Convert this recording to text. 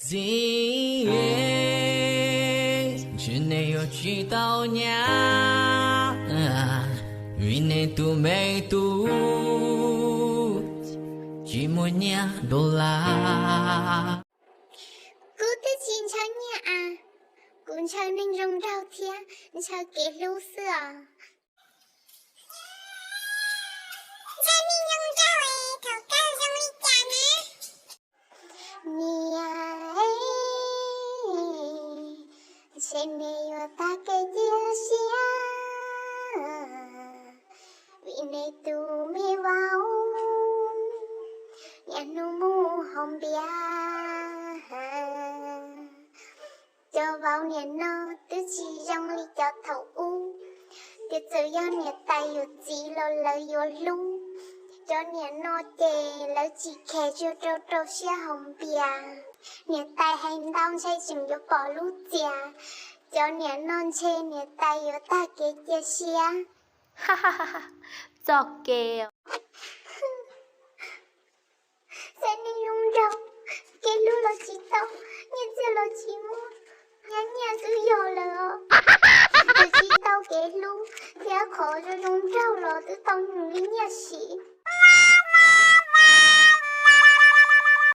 Txiv, ntshe nej yuav tsis tau nyab, vim nej tus me tub tsis muaj nyiaj dollar. Kuv twb tsis ntshaw nyiaj a, kuv ntshaw neeg zoo nraug thiab ntshaw kev hlub xwb os. Ntshaw neeg zoo nraug thaum kawg zoo li cas na? Niam, ntshe nej yuav tag kev cia siab, vim nej tus me vauv niaj hnub mus haus npias. Cov vauv niaj no twb tsis zoo li cov thaum ub, ces txawm yog niam tais yuav txiv los lawv yuav hlub. Cov niaj no ces lawv tsis khe, tsuas rau rau siab haus npias. Niam tais hais ntau ntshe tseem yuav pom lub txias. Cov niaj no ntshe niam tais yuav tag kev cia siab. Txoj kev. Txawm neeg zoo nraug, kev hlub los tsis tau, nyiaj txiag los tsis muaj, nyiaj nyiaj twb yog lawm os. Twb tsis tau kev hlub thiab qhov zoo zoo nraug los twb tau nws li nyiaj siv.